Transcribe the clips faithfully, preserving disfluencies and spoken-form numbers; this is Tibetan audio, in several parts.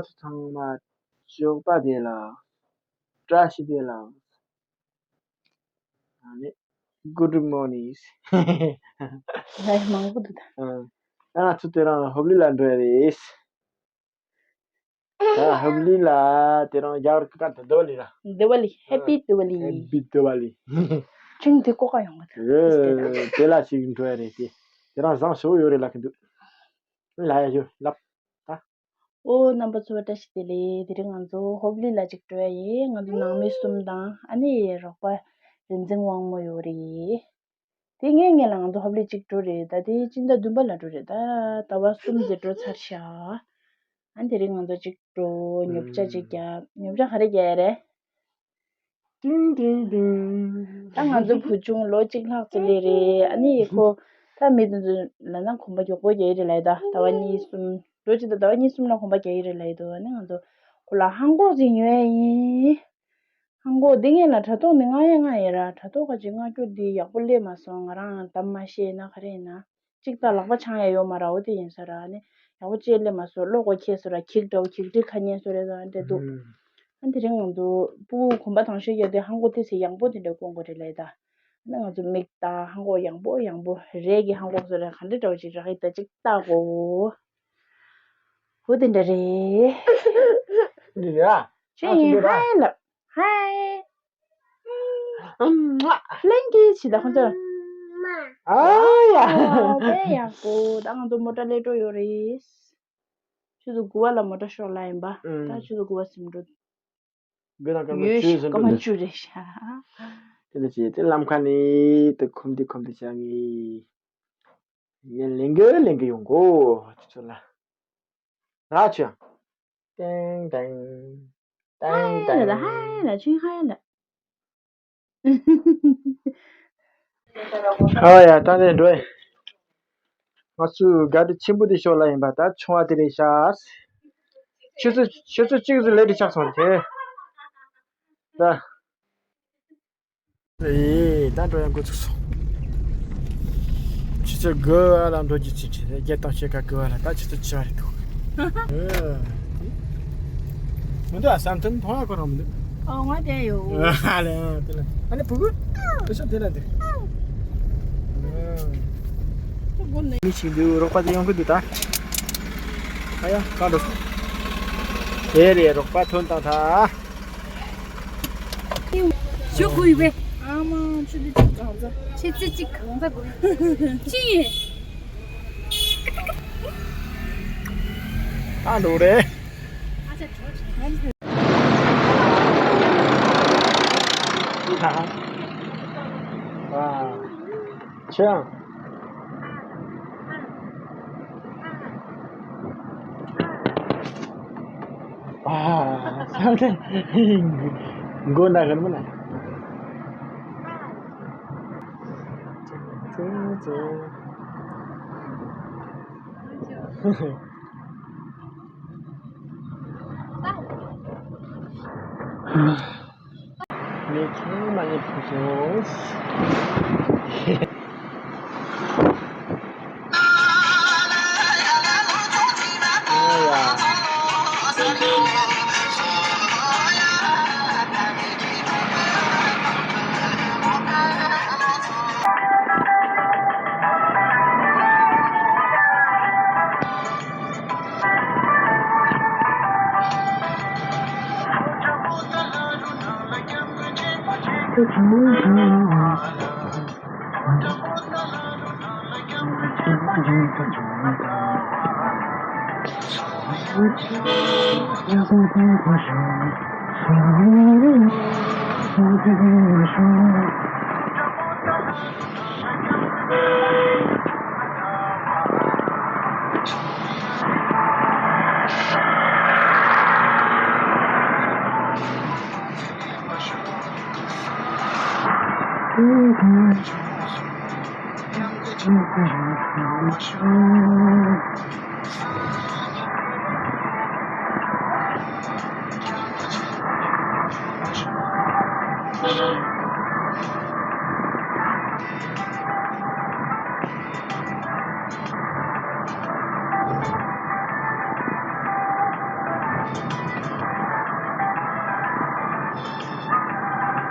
ཚང་མ་ལྕོགས་པ་བདེ་ལགས། བཀྲ་ཤིས་བདེ་ལགས། ཨ་ནི། Good morning། ལས་མང་པོ་འདུག་ད། ཨ་ང་ཚོ་དེ་རིང་ཧོབ་ལི་ལ་འགྲོ་ཡ་རེད། ད་ཧོབ་ལི་ལ་དེ་རིང་རྒྱ་གར་སྐད་ད་དི་ཝ་ལི་ར། དི་ཝ་ལི། Happy Diwali། Happy Diwali། ཅིང་དེ་ཀོ་ཀ་ཡོང་གི་འདུག་དེ་ལ་ཅིག་འགྲོ་ཡ་རེད་དེ། དེ་རིང་བཟང་ཞིག་ཡོད་རེད་ལབ་ཀྱི་འདུག་ལ་ཡ་ཡོད་ལབ་ད། ཨོ། རྣམ་པ་ཚོ་བཀྲ་ཤིས་བདེ་ལེགས། དེ་རིང་ང་ཚོ་ཧོབ་ལི་ལ་ཅིག་འགྲོ་ཡ་ཡིན། ང་ཚོ་ནང་མི་གསུམ་དང་ཨ་ནི་རོགས་པ་རིག་འཛིན་དབང་མོ་ཡོད་རེད། དེ་ངས་ངས་ལ་ང་ཚོ་ཧོབ་ལི་ཅིག་འགྲོ་རེད། ད་དེ་སྤྱི་ཟླ་བདུན་པ་ལ་འགྲོ་རེད། ད་ཟླ་བ་གསུམ་ཙམ་འགྲོ་ཚར་ཤག་ཨ་དེ་རིང་ང་ཚོ་ཅིག་འགྲོ། ཉོ་ཆ་ཅིག་རྒྱབ། ཉོ་ཆ་ག་རེ་རྒྱག་ཡ་རེད། ཏིང་ཏིང་ཏིང་། ད་ང་ཚོ་བུ་ཆུང་ལོ་གཅིག་ལྷག་ཙམ་སླེབས་རེད། ཨ་ནི་ཁོ་ད་མི་དེ་ཚོ་ལ་ན་གོམ་པ་མགྱོགས་པོ་རྒྱག་གི་རེད་ལབ་ཡ། ད་ཟླ་བ་གཉིས་གསུམ། ལོ་གཅིག་དང་ཟླ་བ་གཉིས་གསུམ་ལ་གོམ་པ་རྒྱག་གི་རེད་ལབ་ཡ་འདུག་ཨ་ནི་ང་ཚོ་ཁོ་ལ་ཧང་གོག་ཅིག་ཉོ་ཡ་ཡིན། ཧང་གོག་འདི་ངས་ལ་དྲ་ཐོག་ནས་མངགས་ཡ་མངགས་ཡ་ར། དྲ་ཐོག་ཁ་ཅིག་མངགས་རྒྱུ་འདི་ཡག་པོ་སླེབས་མ་སོང་། ང་རང་གཏམ་མ་བཤད་ན་ག་རེ་ཡིན་ན། གཅིག་ད་ལག་པ་འཆང་ཡ་ཡོད་མ་རེད། འོ་དེ་ཡིན་ས་ར། ཨ་ནི་ཡག་པོ་ཅིག་སླེབས་མ་སོང་། བློ་ཁོག་ཁྱད་སོང་ར། འགྱིག་འདྲ་བོ། འགྱིག་འདྲའི་ཁ་ཉན་སོང་རེད་ཟེར་འདྲ་འདུག་ཨ་དེ་རིང་ང་ཚོ་སྤུ་གུ་གོམ་པ་དང་ཤོས་རྒྱག་དུས་ཧང་གོག་དེ་ཚོ་ཡང་པོ་དེ་འདྲ་སྐོང་དགོས་རེད་ལབ་ཡ་ད། ཨ་ནི་ང་ཚོ་མིག་ལྟ། ཧང་གོག་ཡང་པོ་ཡང་པོ་རེད། གི་ཧང་གོག་སོང་ར། ག་འདྲ་འདྲ་བོ་ཅིག་རག་གི་ད་ཅིག་ལྟ་གོ། འོ་དེ་འདྲ་རེད། འདི་རེད་ཨ། ཅི་ཡིན། ཧའི་ལབ། ཧའི། ཨམ། ལེན་གྱི་ཆི་ད་ཁོང་ཚོ། ཨ་ཡ། ཨོ་དཔེ་ཡག་པོ། ད་ང་ཚོ་མོ་ཊ་སླེབས་འགྲོ་ཡོད་རེད། ཆུ་ཚོད་དགུ་པ་ལ་མོ་ཊ་ཤོག་ལ་ཡིན་པ། ད་ཆུ་ཚོད་དགུ་པ་ཟིན་འགྲོ། དགུ་དང་སྐར་མ་ཡོད་བཅུ་ཤག་ཟིན་སྐར་མ་འགྲོ་འདུག་བཅུ་རེད་ཤག་དེ་འདྲ་བྱས་ཏེ་ལམ་ཁ་ནས་དེ་ཁོམ་དེ་ཁོམ་དེ་བྱ་ངེས། ངས་ལེན་གི་ལེན་གི་ཡོང་གོ་ཁྱོད་ཚོ་ལ། ད་ཆོ། ཏེང་ཏེང་། ཏེང་ཧའི་ལ་ཏེང་། ཧའི་ལ་ཆིང་ཧའི་ལ། ཨ་ཡ་ད་ནས་འགྲོ། ང་ཚོའི་ག་དེ་ཆེན་པོ་དེ་ཤོག་ལ་ཡིན་པ། ད་ཆུང་བ་དེ་རེད་ཤག་ཆུ་ཚོད་ཆུ་ཚོད་གཅིག་ཙམ་ལས་དེ་ཆགས་སོང་དེ། ད། ཨེ། ད་འགྲོ་ཡ་འགོ་ཚུགས་སོང་། ཆུ་ཚོད་དགུ་པ་ལ་འགྲོ་རྒྱུ་ཅིག་བྱས་ཏེ། བརྒྱད་དང་ཕྱེད་ཀ་དགུ་པ་ལ། ད་ཆུ་ཚོད་བཅུ་པ་རེད་འདུག་ཨེ། མི་འདུག་ཨ། བསམ་ཐུན་མཐོང་ཡ་ཁོ་རང་མི་འདུག་ཨོ་ང་དེ་ཡོད། ཨ་ལེ་ཨ་དེ་ལ། ཨ་ནི་ཕྲུ་གུ། དེ་ཤོག་དེ་ལ་དེ། མི་ཞིག་འདུག་རོགས་པ་དེ་ཡོང་གི་འདུག་ད། ཨ་ཡ་གང་འགྲོ་སོང་། དེ་རེད། རོགས་པ་ཐོན་དང་ད། ཞོག་གུ་ཡི་བས། ཨ་མ་ཆུ་ཚོད་གཅིག་གང་ཚ། ཆུ་ཚོད་གཅིག་གང་ཚ་དགོས། ཅི་ཡིན། ཨ་ལོ་རེད། ཨ་ཅག་གྲོགས་ཆེ། ཨ། ཆེ་ཡང་། ཨ། ས་མཚན་མགོ་ན་གར་མ་ན། ངས་ཚང་མ་ངས་ཕུལ་སོང་།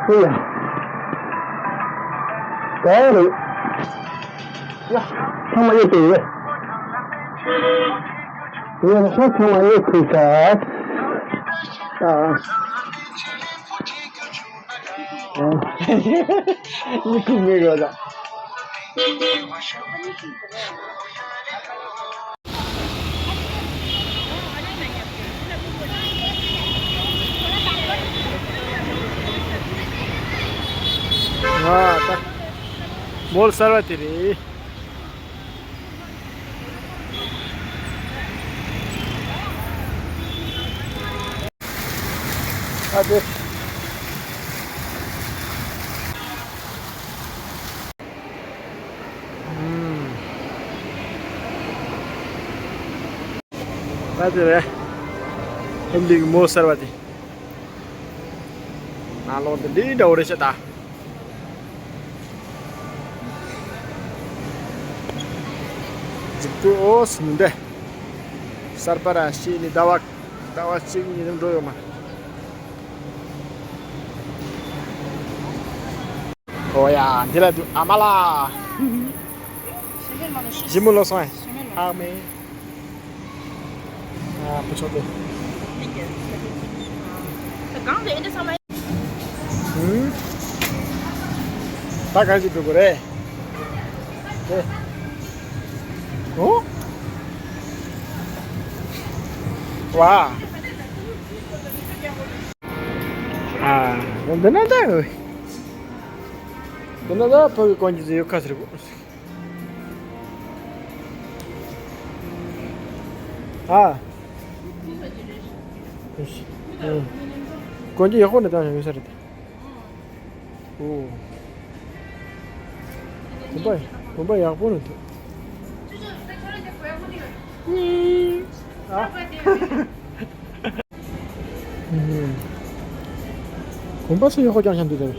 ཡ། ད་རེད། ཡ། ཚང་མ་ཡོད་དེ་ཡོད། ཡོད་ན་ཚང་མ་ཡོད་ཐུབ་ས། ཨ། ཨ། མི་ཁུག་མི་རོ་ད། ཨ་ད། མོལ་གསར་བ་དེ་རེད། ཨ་དེ། ཨ་དེ་རེད། ཧིན་དིའི་མོལ་གསར་བ་དེ། ནང་ལོགས་དེ་འདི་འདྲ་བོ་རེད་ཤག་ད། འཇིགས་སྐུལ་ཨོ་སི་མི་འདུག་གསར་པ་ར་ཤེས་ནི་ཟླ་བ་ཟླ་བ་གཅིག་གཉིས་ཙམ་འགྲོ་ཡོད་མ། ཨོ་ཡ་འདི་ལ་འདུག་ཨ་མ་ལགས། ཞི་མོ་ལོ་སོང་ཨ། ཨ་མེ། ཨ་བུ་ཆོག་ཏུ། གང་དེ་འདི་ཚང་མ། ཧུམ། ད་ག་ཞིག་འགྲོ་དགོས་རེད། ཨེ། ཨོ། ཝ། ཨ། འདི་ན་ད། འདི་ན་ད་ཕ་གི་གོན་རྒྱུ་ཟེར་ཡོད་ཁ་ཟེར་གོ། ཨ། ཨ། གོན་རྒྱུ་ཡག་པོ་ནས་བཏང་ཡོད་ས་རེད། ཨོ། གོམ་པ་གོམ་པ་ཡག་པོ་རེད་འདུག་ཨ། གོམ་པ་སུ་ཡག་པོ་རྐྱང་རྐྱང་འདུག་ད།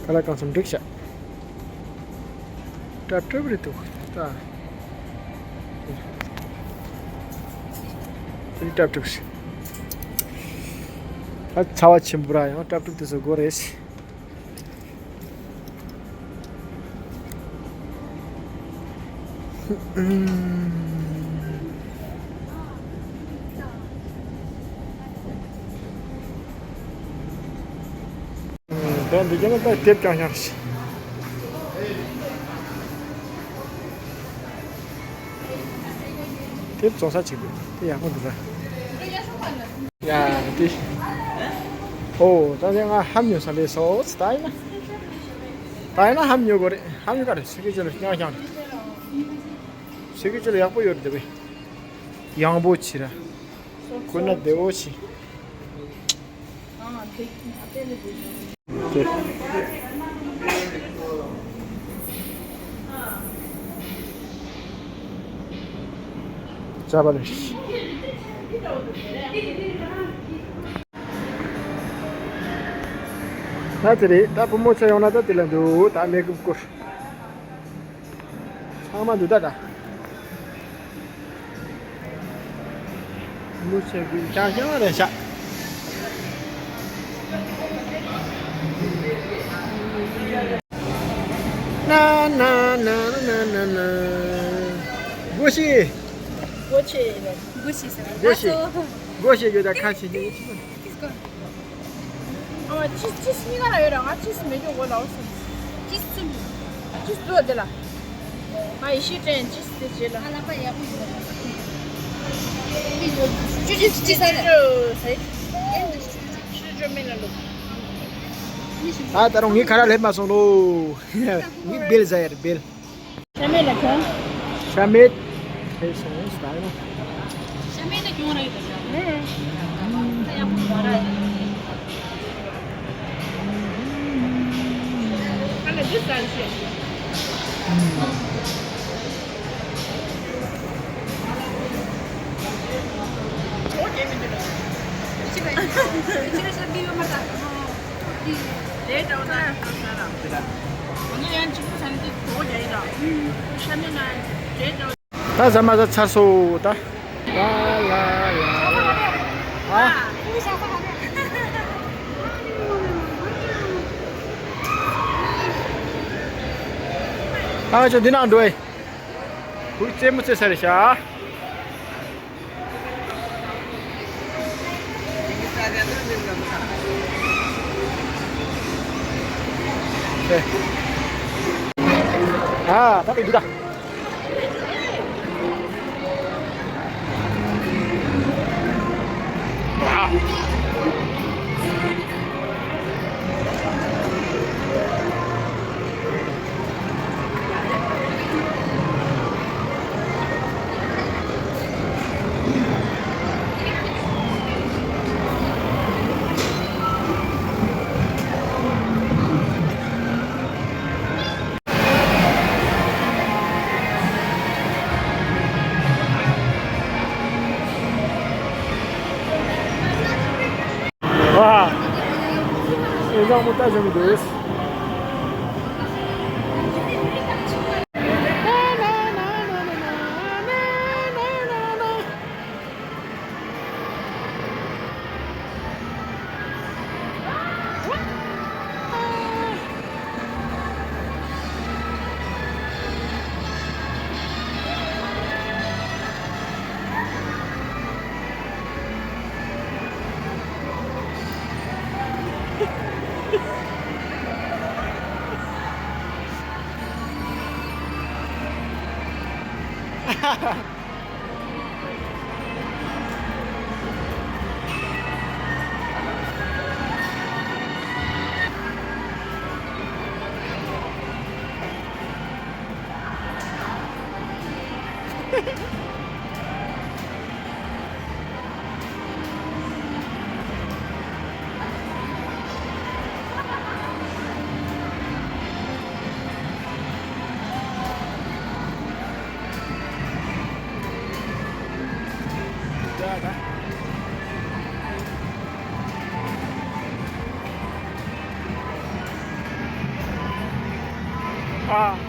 ཁ་ལག་གང་འཚམ་འགྲིག་ཤག་ཏྲབ་ཏྲུབ་རེད་འདུག་ད། དེ་ནི་ཏྲབ་ཏྲུབ་ཤིག་ད་ཚ་བ་ཆེན་པོ་ར་ཡང་ཏྲབ་ཏྲུབ་དེ་ཚོ་དགོས་རེད། དེ་འདི་ག་ནི་ད་དེབ་རྐྱང་རྐྱང་རེད། དེབ་བཙོང་ས་ཅིག་འདུག་དེ་ཡག་པོ་འདུག་ད། ཡ་དེ། ཨོ་ད་དེ་ང་ལྷམ་ཉོ་ས་ལས་སོ་ད་ཡིན་ན། ད་ཡིན་ན་ལྷམ་ཉོ་དགོས་རེད། ལྷམ་ཉོ་ག་རེད། ཕྱི་གི་ཅི་ལ་རྐྱང་རྐྱང་རེད། ཕྱི་གི་ཅི་ལ་ཡག་པོ་ཡོད་རེད་དེ་བས། ཡང་པོ་ཆེ་ར། ཁོ་ན་བདེ་བོ་ཆེ། དེ། ཅ་པ་ལེ། ད་དེ་རེད། ད་བུ་མོ་ཚོ་ཡོང་ན་ད་དེ་ལ་འདུག་ད་མེག་ཨབ་སྐོར། ཚང་མ་འདུག་ད་ད། མུ་ཆེ་གི་ཅང་ཅང་རེད་ཤག་ན་ན་ན་ན་ན་ན། སྒོ་ཕྱེ། སྒོ་ཕྱེ་ཡིན་ནོ། སྒོ་ཕྱེ་ཟེར་བ། སྒོ་ཕྱེ། སྒོ་ཕྱེ་ཡོད་ད་ཁ་ཕྱེ་ཡོད་ཅི་མ། ཨ་མ་ཅིས་ཅིས་གཉིས་ཀ་ལ་ཡོད་ར། ང་ཅིས་མེད་རྒྱུ་གོ་ལའོ་སོང་། ཅིས་ཚུམ། ཅིས་དུ་དེ་ལ། ང་ཡེ་ཤེས་དྲན་ཅིས་དེ་རྗེས་ལ། ང་ལག་པ་ཡག་པོ་ཡོད་ར། ཅིས་ཅིས་ཅིས་ཟ་ར། ཅིས་ཅིས་མེད་ལ་ལོ། ད་ད་རུང་ངའི་ཁ་ར་སླེབས་མ་སོང་ལོ། ངའི་བེལ་ཟ་ཡ་རེད་བེལ། ཤ་མེད་ལ་གྱོང་། ཤ་མེད། ཕེ་སོང་སྟ་ཡོ། ཤ་མེད་ལ་གྱོང་རེད་ད། ཧུམ། ད་ཡག་པོ་མ་རེད། ཨ་ལ་འདི་ཟ་ཤེས། ཅི་བས། ཅི་བས་ཤ་འདི་ཡོད་མ་ད། འདི། དེ་འདྲ་བ་ད་ཡང་ཁ་ས་ར། འོ་ན་ཡང་གཅིག་པུ་ས་ནི་དེ་གོ་རྒྱ་ཡིན་ད། ཤ་མེད་ན་དེ་འདྲ་བ། ད་ཟ་མ་ཟ་ཚར་སོང་ད། ལ་ལ་ལ་ལ། ཨ། ཨ་ཅོ་འདི་ནང་འགྲོ་ཨེ། ཁོ་རྩེད་མོ་རྩེ་ས་རེད་ཤག་ཨ་ད་དེ་འདི་ད། ཨ། ཨེ་ཟང་མོ་ལྟ་བཞིན་འདུག་ཨ།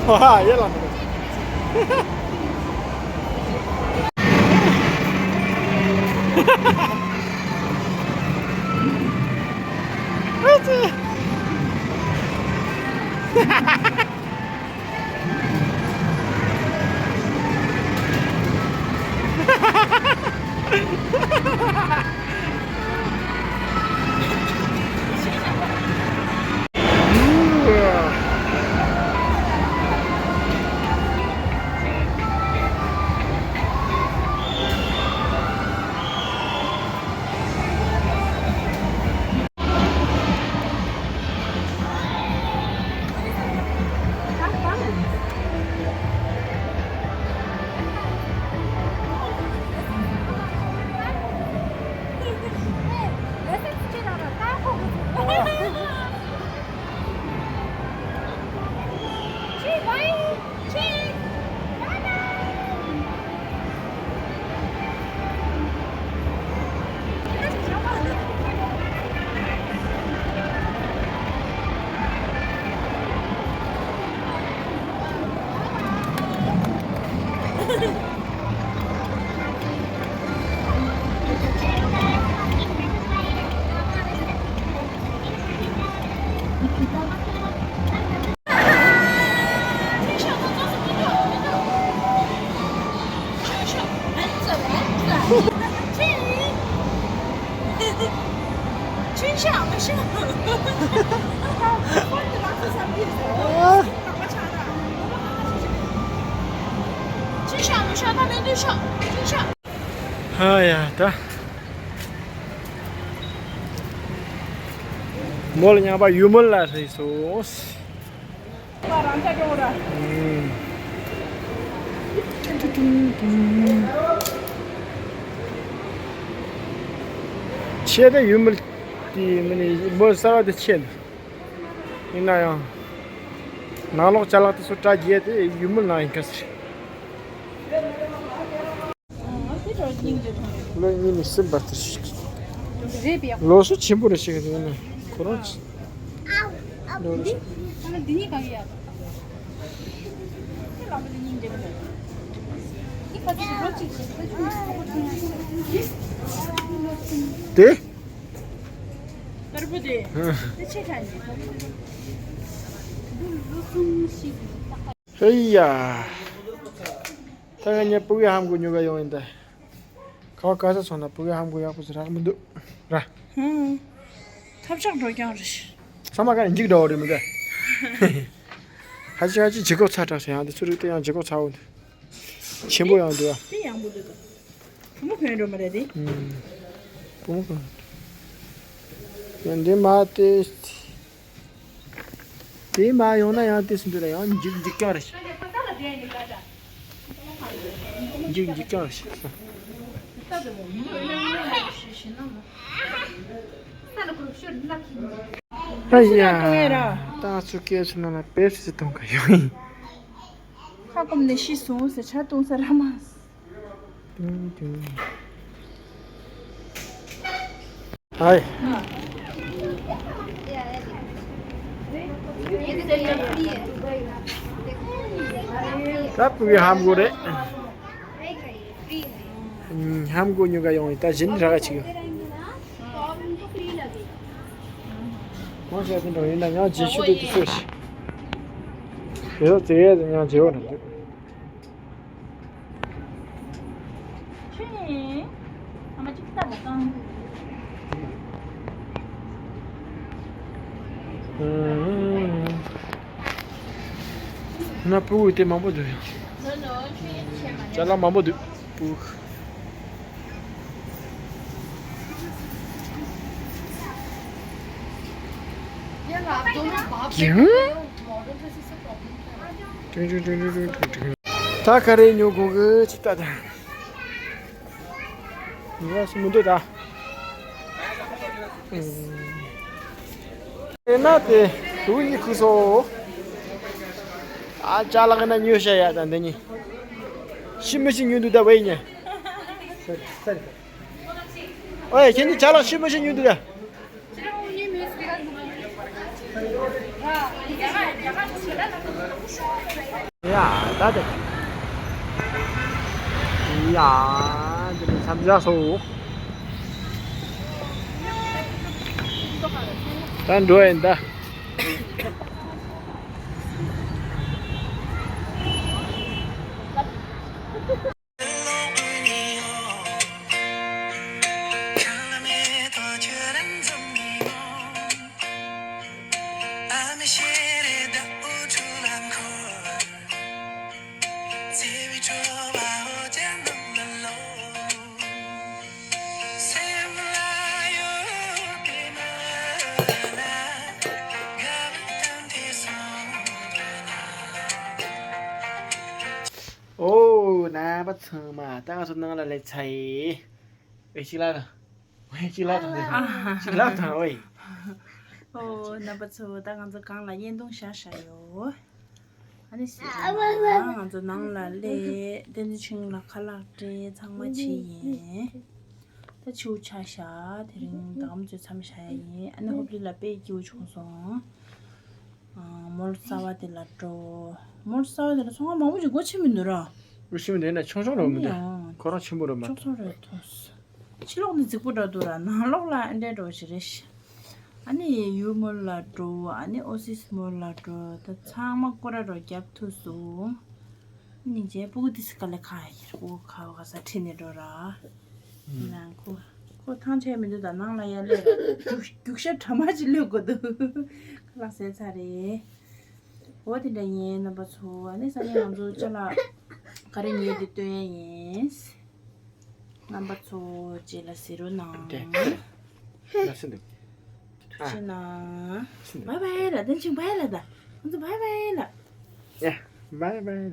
ཧ་ཧ་ཡེ་ལ། ཧ་ཡ་ད། མོ་ལ་ཉམས་པ་ཡུ་མོ་ལ་རེད་སོང་། ཆེ་དེ་ཡུ་མོ་དེ་མི་ནི་མོ་གསར་བ་དེ་ཆེ་ནི་ཡིན་ན་ཡང་། ནང་ལོགས་ཅ་ལག་དེ་ཚོ་གྲ་རྒྱས་ཏེ་ཡུལ་མི་ནང་ཡིན་ཁ་ཟེར། ལོ་གཉིས་ནས་སུ་འབར་ཐུར་ཞིག་ལོ་སུ་ཆེན་པོ་རེ་ཞིག་ཡིན་ན་ཁོ་རང་ལོ་རེ་ཞིག་དེ། དཀར་པོ་དེ། དེ་ཆེ་ཕྲ་ནི། ཧེ་ཡ། ད་ང་ཉལ་ཕྲུ་གུའི་ཧམ་གོ་ཉོ་ག་ཡོང་ཡིན་ད། ཁ་བ་ག་ས་སོང་ན་ཕྲུ་གུའི་ཧམ་གོ་ཡག་པོ་ཞིག་རག་མི་འདུག་ར། ཧུམ། ཐབས་ཆག་འགྲོ་རྐྱང་རེད། ཚང་མ་ག་ནས་འཇིག་འགྲོ་བ་རེད་མི་འདུག་ཧ་ཅི་ཧ་ཅི་ལྗིད་ཁོག་ཚ་དྲགས་ཤག་ཡང་དེ་ཚོ་རིགས་དེ་ཡང་ལྗིད་ཁོག་ཚ་བོ་འདུག་ཆེན་པོ་ཡང་འདུག་ཨ། དེ་ཡང་པོ་འདུག་ད། བུ་མོ་གོན་འགྲོ་མ་རེད་དེ། ཨུམ། བུ་མོ་གོན། ཡང་འདི་མ་དེ། དེ་མ་ཡོང་ན་ཡང་དེ་སུ་འདུག་ལ་ཡང་འཇིག་འཇིག་རྐྱང་རེད། འཇིག་འཇིག་རྐྱང་རེད། ཨ་ཡ། ད་ང་ཚོ་སྐད་ཚོ་ནང་ལ་པེབ་སི་གཏོང་ག་ཡོང་ཡིན། ཁ་སྐོམ་ནས་ཤི་སོང་ཟེར་ཆ་བཏུང་ས་ར་མ། ཧའི། ད་ཕྲུ་གུའི་ཧམ་གོ་རེད། ཧམ་གོ་ཉོ་ག་ཡོང་ཡིན་ད་གཞན་ར་ག་ཅིག་ཡོད། ཁོང་བཤད་དེ་འདྲ་ཡིན་ན་ཡང་རྗེས་ཤུལ་དུ་དུས་ཚོད་ཤིག་དེ་ཚོ་བཙལ་ཡས་ཡང་བརྗེ་བ་རེད་འདུག་ཆུ་ཡིན། ཨ་མ་གཅིག་ལྟ་དང་། ན་ཕྲུ་གུ་དེ་མང་པོ་འདུག་ཡང་། ཅ་ལག་མང་པོ་འདུག་ཕྲུ་གུ། ཀྱིང་། ཀྲིང་ཀྲིང་ཀྲིང་ཀྲིང་ཀྲིང་ཀྲིང་། ད་ག་རེ་ཉོ་དགོས་གི་ཅིག་ལྟ་དང་། ཉོ་ས་མི་འདུག་ད། ཨེ་ན་དེ་དུ་ཡི་ཁུ་སོ། ཨ་ཅ་ལག་ན་ཉོ་ཤ་ཡ་ད་འདི་ནི། ཤི་མི་ཤི་ཉོ་འདུག་ད་བས་ཉེ། ཨོ་ཡ་ཁྱེད་ནི་ཅ་ལག་ཤི་མི་ཤི་ཉོ་འདུག་ད། ཡ་ད་དེ། ཡ་འདི་ནི་མཚམས་བཞག་སོ། ད་འགྲོ་ཡིན་ད། ཨོ། རྣམ་པ་ཚང་མ་ད་ང་ཚོ་ནང་ལ་སླེབས་ཚར་ཡིན། ཨེ་ཅིག་ལ་དང་། ཨེ་ཅིག་ལ་དང་། ཅིག་ལ་དང་ཨོ་ཡིན། ཨོ་རྣམ་པ་ཚོ་ད་ང་ཚོ་སྒང་ལ་བརྙན་ཐུང་བཞག་བཞག་ཡོད། ཨ་ནི་ཟེར་ན་ང་ཚོ་ནང་ལ་སླེབས་བསྟན་འཛིན་ཆོས་སྐྱིད་ལ་ཁ་ལག་སྤྲད་ཚང་མ་བྱས་ཡིན། ད་ཆུ་ཆ་བཞག་དེ་རིང་ད་ང་ཚོ་མཚམས་བཞག་ཡ་ཡིན། ཨ་ནི་ཧོབ་ལི་ལ་དཔེ་སྐྱིད་པོ་བྱུང་སོང་། མོལ་གསར་བ་དེ་ལ་འགྲོ། མོལ་གསར་བ་དེ་ལ་ཚོང་ཁང་མང་པོ་ཞིག་སྒོ་ཕྱེ་མི་འདུག་ར། སྒོ་ཕྱེ་མི་འདུག་ཡིན་ན་ཆུང་ཆུང་རེད་མི་འདུག་ཨང་། ཁོ་རང་ཆེན་པོ་རེད་མ་ཆུང་ཆུང་རེད་མཐོང་། ཕྱི་ལོགས་ནས་རྫིག་པོ་འདྲ་འདུག་ར་ནང་ལོགས་ལ་ཨེ་འདྲས་འགྲོ་ཞིག་རེད། ཨ་ནི་ཡུལ་མོལ་ལ་འགྲོ། ཨ་ནི་ཨོ་སིས་མོལ་ལ་འགྲོ། ད་ཚང་མ་སྐོར་ར་རོ་བརྒྱབ་ཐུབ་སོང་། སྙིང་རྗེ། སྤུ་གུ་ཏི་སི་ཀ་ལེ་ཁ་ཡིར་སྤུ་གུ་ཁ་བ་ག་ས་ཁྲིད་ནས་འགྲོ་ར། ནང་ཁོ་ཁོ་ཐང་ཆད་མི་འདུག་ད་ནང་ལ་ཡར་སླེབས་ར་རྒྱུག་རྒྱུག་ཤར་གྲ་མ་ཅིག་སླེབས་དགོས་འདུག་ཁ་ལག་ཟས་ཚར་རེད། འོ་དེ་འདྲ་ཡིན་རྣམ་པ་ཚོ། ཨ་ནི་སང་ཉིན་ང་ཚོ་ཅ་ལག་ག་རེ་ཉོས་དེ་སྟོན་ཡ་ཡིན། རྣམ་པ་ཚོ་རྗེས་ལ་གཟིགས་རོགས་གནང་། དེ། ལ་སེ་འདུག་ཐུགས་རྗེ་གནང་། སེ་འདུག་བའི་བའི་ལ་དན་ཆིང་བའི་ལ་ད། ང་ཚོ་བའི་བའི་ལ། ཡ། བའི་བའི་ལ།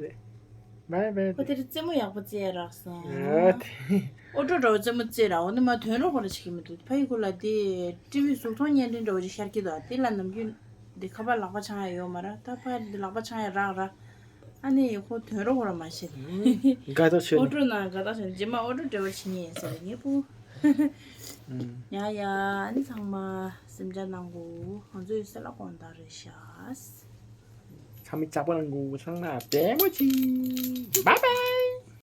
བའི་བའི་ལ། ཁོ་དེར་རྩེད་མོ་ཡག་པོ་རྩེ་ཡ་རག་སོང་། ཡ་དེ། ཨོ་ཏོ་འདྲ་བོ་རྩེད་མོ་རྩེ་ར་འོ་ནི་མ་དོན་རོགས་ཁོ་ར་བྱེད་ཀྱི་མི་འདུག་ཕ་ཡི་ཁོ་ལ་དེ་ཀྲི་བི་གཟུགས་མཐོང་བརྙན་འཕྲིན་འདྲ་བོ་ཅིག་ཤར་གྱི་འདུག་དེ་ལ་ནམ་རྒྱུན། འདི་ཁ་པར་ལག་པ་འཆང་ཡ་ཡོད་མ་ར། ད་ཕར་འདི་ལག་པ་འཆང་ཡ་རག་ར། ཨ་ནི་ཁོ་དོན་རོགས་ར་མ་ཤེས། དགའ་ཐག་ཆོད་ཨོ་ནས། ཀྲོ་ན་དགའ་ཐག་ཆོད། རྗེས་མ་ཨོ་ཀྲོ་འབྲེལ་བ་བྱེད་ངེས་ཟེར་ངའི་བུ། ཡ་ཡ། ཨ་ནི་ཚང་མ་སེམས་ཅན་ནང་གོ། ང་ཚོའི་སེ་ལ་དགོང་དག་རེད་ཤག། ཁ་མི་ལྕགས་པ་ལ་མགོ་བོ་ཚང་ན་བདེ་མོ་ཅི། Bye bye.